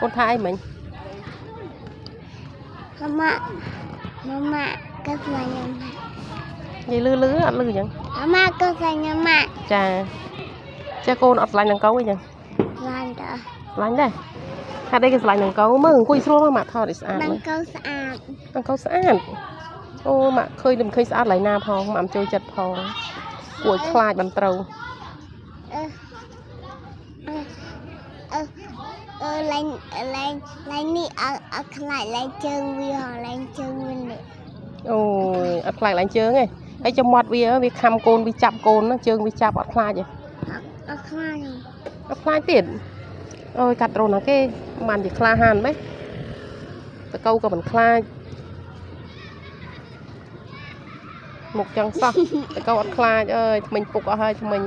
កូនថាអីមិញ ម៉ាម៉ាម៉ាម៉ាក៏ស្លាញ់ខ្ញុំ និយាយលឺលឺអត់លឺអញ្ចឹង ម៉ាម៉ាក៏ស្លាញ់ខ្ញុំម៉ា ចាចាកូនអត់ស្រឡាញ់នឹងកូនអីចឹង ស្លាញ់តើ ស្រឡាញ់ដែរហេតុអីគេស្រឡាញ់នឹងកូនមើលអង្គុយស្រួលមកម៉ាក់ថតឲ្យស្អាត បា មើល នកោស្អាត នឹងកូនស្អាតអូម៉ាក់ឃើញមិនឃើញស្អាតឡើយណាផងម៉ាក់មិនចូលចិត្តផងគួរឲ្យខ្លាចបានត្រូវ អឺអឺអឺអឺឡាញ់ឡាញ់ឡាញ់នេះអត់អត់ខ្លាចឡាញ់ជើងវាហ៎ឡាញ់ជើងវានេះ អូយអត់ខ្លាចឡើងជើងទេហើយចាំមាត់វាវាខំកូនវាចាប់កូនណាជើងវាចាប់អត់ខ្លាចទេ អត់អត់ខ្លាចហ៎ អត់ខ្លាចទៀតអូយកាត់រូនណាគេមិនជាក្លាហានម៉េចតកៅក៏មិនខ្លាចមុខចឹងសោះតកៅអត់ខ្លាចអើយថ្មិញពុកអស់ហើយថ្មិញ